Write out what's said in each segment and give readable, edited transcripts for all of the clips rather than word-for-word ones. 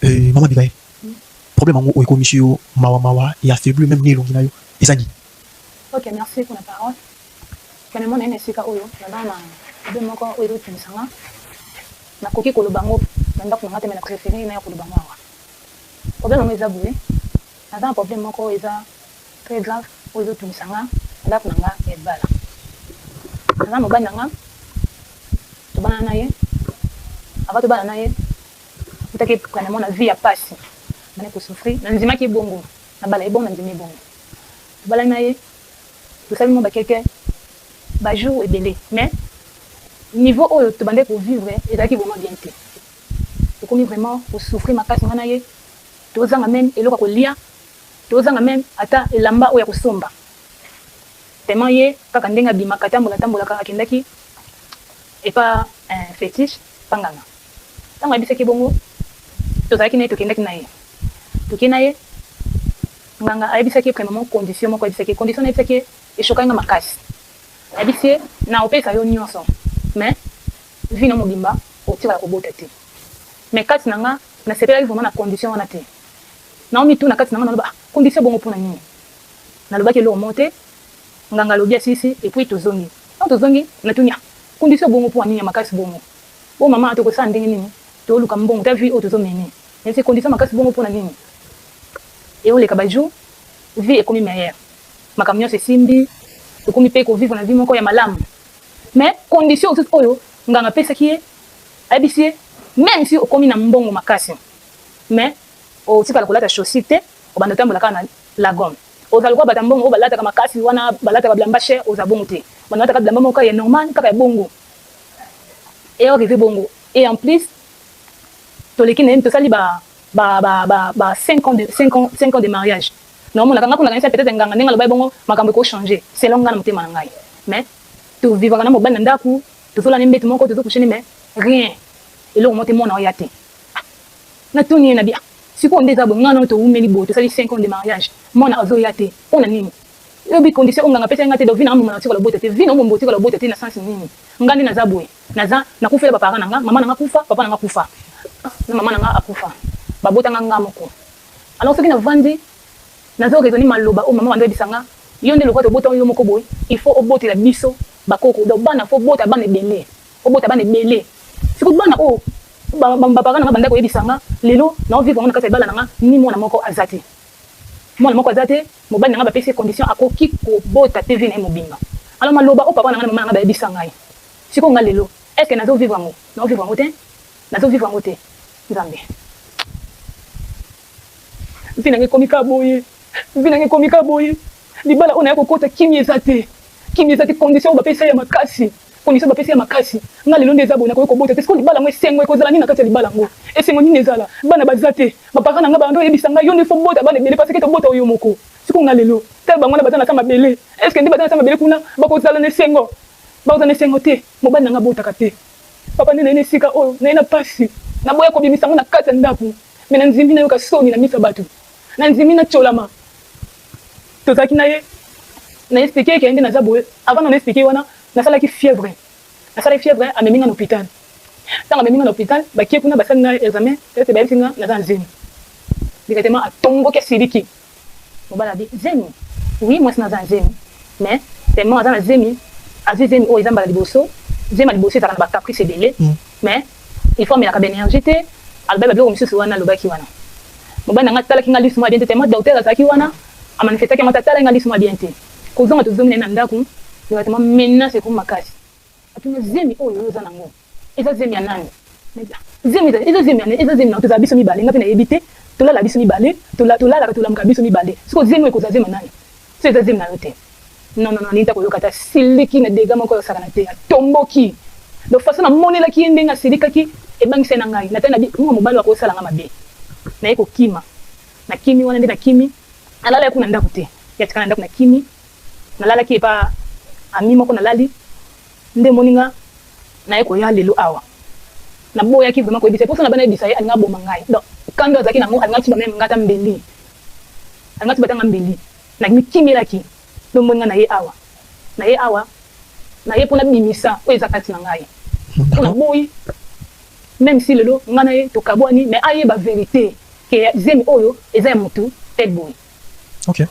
Mama Abigail, problème yango oyo ekomisi yo mawa mawa et affaibli même ni elongi na yo eza nini? Ok, merci pour la parole. Finalement, naye na esika oyo naza na problème moko oyo ezotungisa nga. Nakoki koloba yango na ndako na nga te, mais na préféré naya koloba yango awa. Problème yango eza boye: naza na problème moko oyo eza très grave, oyo ezotungisa nga na ndako na nga ya libala. Naza mobali na nga, tobana na ye. Avant tobana na ye, akutaki premièrement na vie ya pasi, bana kosouffrir. Nandimaki ebongo nabala ye bongo, nandimi ebongo tobalani na ye, tosali mwa bakeke bajour ebele, mais niveau oyo tobandaki kovivre ezalaki vraiment bien te. Tokomi vraiment kosouffrir makasi, nga na ye. Tozanga même eloko ya kolia, tozanga même ata elamba oyo ya kosomba. Tellement ye kaka ndenge abimaka, atambola tambolaka, akendaki epa fétiche panganga. Ntango ayebisaki bongo, tozalaki na ye, tokendaki na ye, tokei na ye. Nganga ayebisaki ye premièrement condition moko. Ayebisaki ye condition, ayebisaki ye, eshokaki nga makasi. Ayebisi ye: na opesa yo nyonso, mais vie na mobimba otikala kobota te. Mais kati na nga, nasepelaki vraiment na condition wana te. Naomituna kati na nga, naloba: condition bongo mpona nini? Nalobaki eloko moko te. Nganga alobi, asisi, et puis tozongi. Ntango tozongi, natuni: condition bongo mpona nini ya makasi bongo? Bo mama, tokosala ndenge nini? Toluka mbongo ta vie oyo tozomene neti condition makasi bongo mpona nini? Eoleka bajour, vie ekomi meilleure, makambo nyonso esimbi, tokomi mpe kovivre na vie moko ya malamu. Mais condition mosusu oyo nganga apesaki ye, ayebisi ye: même si okomi na mbongo makasi, mais otikala kolata chaussure te, obanda otambola kaka na la gomme. Ozala lokola bata mbongo oyo balataka makasi wana, balataka bilamba cher, oza bongo te. Banda lataka bilamba moko ya normal kaka ya bongo. Earrive bongo, et en plus toleki na ye, tosali ba 5 ans de 5 ans, 5 ans de mariage. Naomonaka nga kuna, kanisa peut-être nganga ndenge alobai bongo, makambo ekochange selon nga na motema na ngai. Mais tovivaka na mobali na ndako, tozolala mbeto moko, tozocoucher, mais rien, eloko moko te, mwana oya te. Natuni ye na bia: sikoyo nde eza boye, nga nano towumeli boye, tosali 5 ans de mariage, mwana azoya te, mpo na nini? Oyobi condition oyo nganga apesaki nga te? Donc vie na nga moma natikala bota te, vie na omomba otikala bota te. Na sens nini? Nga nde naza boye, naza nakufela baparent na nga, mama na nga kufa, papa na nga kufa, na mama na nga akufa, babotanga nga moko. Alors soki navandi, naza raisonner maloba oyo mama bando oyebisa nga: yo nde lokola tobota yo moko boye, il faut obotela biso bakoko. Donc bana, faut obota bana ebele, obota bana ebele. Sikoyo bana oyo baparent na nga banda koyebisa nga, lelo naovivre yango na kati ya libala na nga. Ni mwana moko aza te, mwana moko aza te. Mobali na nga bapesi condition, akoki kobota te vie na ye mobimba. Alors maloba oyo papa na nga na mama na nga bayebisa ngai, sikoyo nga lelo, est ce que nazovivre yango? Naovivre yango te, nazovivre yango te. Nzambe, vie nanga ekomi ka boye, vie nanga ekomi ka boye. Libala oyo naya kokota, kimi eza te, kimi eza te. Condition oyo bapesi ya makasi, condition bapesi ya makasi. Nga lelo nde eza boye, nakoki kobota te. Sikoyo libala yango, esengo ekozala nini na kati ya libala yango? Esengo nini ezala? Bana baza te. Baparent na nga bando oyebisa ngai: yo nde faut bota bana ebele, parce que tobota oyo moko. Sikoyo nga lelo, tala bango wana baza na sa mabele. Est ce que nde baza na sa mabele kuna, bakozala na esengo? Bakozala na esengo te. Mobali na nga botaka te. Papa, nde naye na esika oyo, naye na pasi, naboya kobimisa yango na kati ya ndako, mais na nzimbi nayoka soni na miso ya bato, na nzimbi natyolama. Tozalaki na ye, na expliquer eke nde naza boye. Avant na expliquer wana, nasalaki fièvre, nasalaki fièvre. Amemi nga na hôpital. Ntango amemi nga na hôpital, bakie kuna, basali nga examen, test, bayebisi nga naza na zemi. Directement atomboki, asiliki. Mobali abi: zemi? Oui, mwasi naza na zemi. Mais tellement aza na zemi, azwi zemi oyo eza mbala liboso. Zemi ya liboso ezalaka na bacaprice ebele, mais il faut amelaka baénergie te. Alobaki babiloko mosusu wana. Alobaki wana, mobali na nga atalaki nga lisu mwa bien te. Tellement docteur azalaki wana, amanifestaki yango te, atalaki nga lisu mwa bien te. Kozonga, tozongi na ye na ndako, directement menace ekomi makasi. Atuna: zemi oyo oza nango eza zemi ya nani? Zemi eza zemi ya nani? Eza zemi na tozala biso mibale. Nga mpe nayebi te, tolala biso mibale, tolalaka, tolamuka biso mibale. Sikoyo zemi oyo ekozala zemi ya nani so eza zemi na yo te? Non, non, non, alingi ta koyoka te. Asiliki na dega moko osakana te, atomboki. Donc façon namonelaki ye, ndenge asilikaki, ebangisi na ngai. Natali na mwa mobali oyo akosala nga mabe, naye kokima. Nakimi wana nde nakimi, alalaki kuna ndako te, ya tika na ndako. Nakimi, nalalaki epa ami moko, nalali nde moninga. Naye koya lelo awa, naboyaki vraiment koyebisa ye, mposo na bana yebisa ye, alinga aboma ngai. Donc kando azalaki nango, alinga tuba même nga ata mbeli, alinga tuba tanga mbeli. Namikimelaki ndo moninga na ye awa, na ye awa, na ye mpona bimisa oyo eza kati na ngai, mpo naboyi. Meme si lelo nga na ye tokabwani mais ayeba verite que zemi oyo eza ya mutu tel boye. Ok.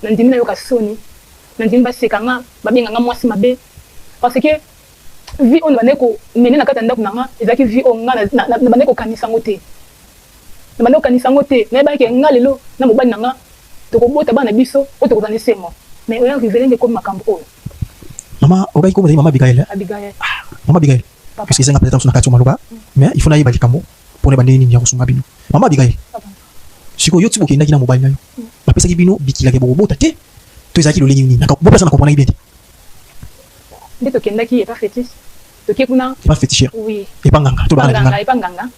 Nandimi nayoka soni, nandimi baseka nga, babenga nga mwasi mabe parce que vie oyo nabandaki ko mener na kati ya ndaku na nga ezalaki vie oyo nga nabandaki kokanisa yango te. Nabandaki kokanisa yango te, nayebaki que nga lelo na mobali na nga tokobota bana na biso oyo tokozala na esengo mais oya revele nde ekomi makambo oyo. Mama, obaki kombo ezali mama Abigaël hein? Abigaël. Ah, mama Abigaël. Papa. Puisque eza nga peut-être na kati ya maloba, mais il faut nayeba likambo pona ba ndenge nini ya kosunga bino. Mama Abigaël. Papa. Sikoyo yo ti bokendaki na mobali na yo, bapesaki bino bikila ke bokobota te to ezalaki lolenge nini? Naka bopesa na comprendre bien te. Nde tokendaki epa fetiche, toke kuna. Epa feticheur. Oui. Epa nganga, to baka na lingala. Epa nganga.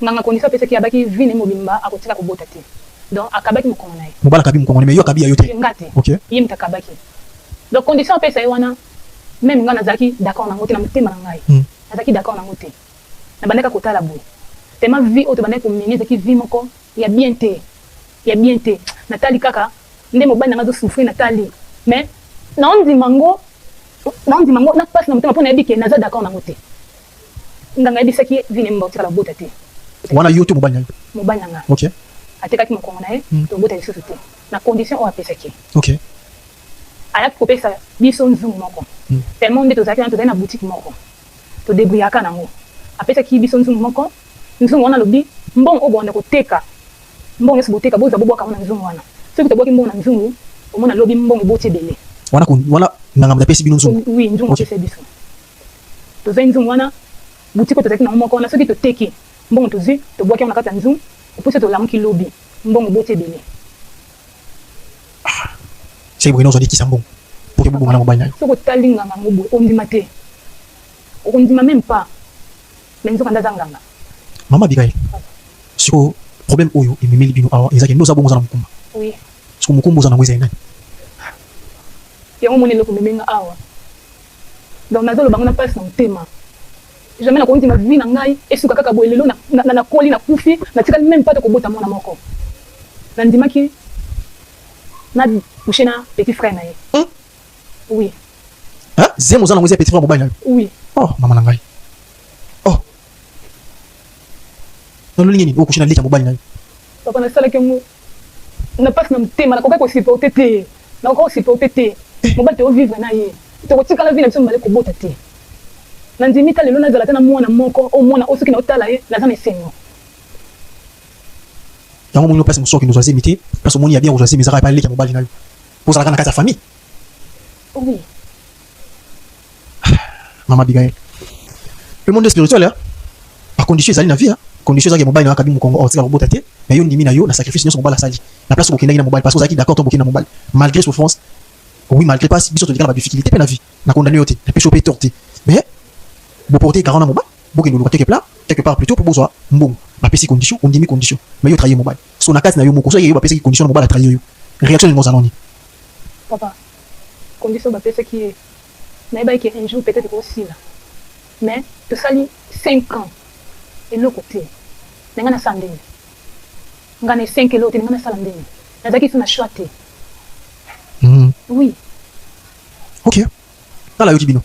Nganga condition apesaki ye abaki vie na ye mobimba akotika kobota te. Donc akabaki mokongo na ye. Mobali akabi mokongo na ye mais yo akabi ya yo te. Nga te. Ok. Ye mutu akabaki. Donc condition apesa ye wana meme nga nazalaki d'accord na ngo te na motema na ngai. Nazalaki d'accord na ngo te. Nabandaki kaka kotala boye. Tellement vie oyo tobandaki ko mener ezalaki vie moko ya bien te. Ya bien te. Natali kaka nde mobali na nga azo souffrir natali mais nao ndima ngo nao ndima ngo na pasi na motema po nayebi ke naza d'accord na ngo te. Nganga ayebisaki ye vie na ye mobimba akotikala kobota te. Wana yo to mobali na yo? Mobali na nga. Ok. Atekaki mokongo na ye, tobota lisusu te. Na condition oyo apesaki ye. Ok. Ayaki kopesa biso nzungu moko. Tellement nde tozalaki wana, tozalaki na boutique moko. To debrouillaka na ngo. Apesaki biso nzungu moko, nzungu wana alobi mbongo oyo bobanda koteka, mbongo nionso boteka bozwa bobwaka yango na nzungu wana. Soki tobwaki mbongo na nzungu, omona lobi mbongo eboti ebele. Wana, wana nganga moto apesi bino nzungu? Oui, nzungu apesi biso. Tozwaki nzungu wana, boutique oyo tozalaki na yango moko wana, soki toteki, mbongo tozwi, tobwaki yango na kati ya nzungu, et puis soki tolamuki lobi, mbongo eboti ebele. Ah! Soki boye nao ozwa nde kisi ya mbongo po ke bobonga na mobali na yo. Soki otali nganga yango boye, okondima te. Okondima meme pas. Mais nzoka nde aza nganga. Maman Abigail, sikoyo problème oyo ememeli bino awa eza ke nde oza bongo oza na mokumba. Oui. Sikoyo mokumba oza na yango eza ya nani? Yango omoni eloko ememi nga awa. Donc nazo loba ngo na pasi na motema. Jamais nako ndima vie na ngai esuka kaka boye lelo na nakoli na kufi na tikali meme pas ata kobota mwana moko. Na ndimaki na coucher na petit frère na ye. Hum? Oui. Hein? Zemi oza nango eza ya petit frère mobali na yo? Oui. Oh mama na ngai. Oh. Na lolinge nini o coucher na leki ya mobali na yo? Papa nasalaki yango na pasi na motema nakokaki ko supporter te nakokaki ko supporter te mobali tozo vivre na ye tokotikala vie na biso mibale kobota te nandimi ata lelo nazala ata na mwana moko oyo mwana oyo soki naotala ye naza na esengo. Yango omoni yo place mosusu okende ozwa zemi te place omoni ya bien kozwa zemi eza kaka epai leki ya mobali na yo po ozalaka na kati ya famille. Oui. Maman Abigaël. Le monde est spirituel hein. Ba conditions ezali na vie hein. Condition ezaki mobali na kabi mukongo oh tika kobota te. Mais yo ndimi na yo na sacrifice nyonso mobali asali. Na place bokendaki na mobali parce que ozalaki d'accord to bokenda mobali. Malgré souffrance, oui malgré pas biso toleka na ba difficultés pe na vie. Na condamner yo te, na pesi yo pe tort te. Mais bo porter garant na mobali, bokende koluka quelque part, quelque part plutôt po bozwa mbongo. Bapesi condition, ondimi condition. Mais yo trahir mobali. So na kati na yo moko, soki yo bapesaki condition na mobali a trahir yo. Réaction elingi ozala nini? Papa, condition bapesaki ye nayebaki ke un jour peut-être ekosila mais tosali 5 ans eloko te mais nga nasala ndenge nga na 5 eloko te nga nasala ndenge nazalaki lisusu na choix te. Oui. Ok. Tala yoki bino.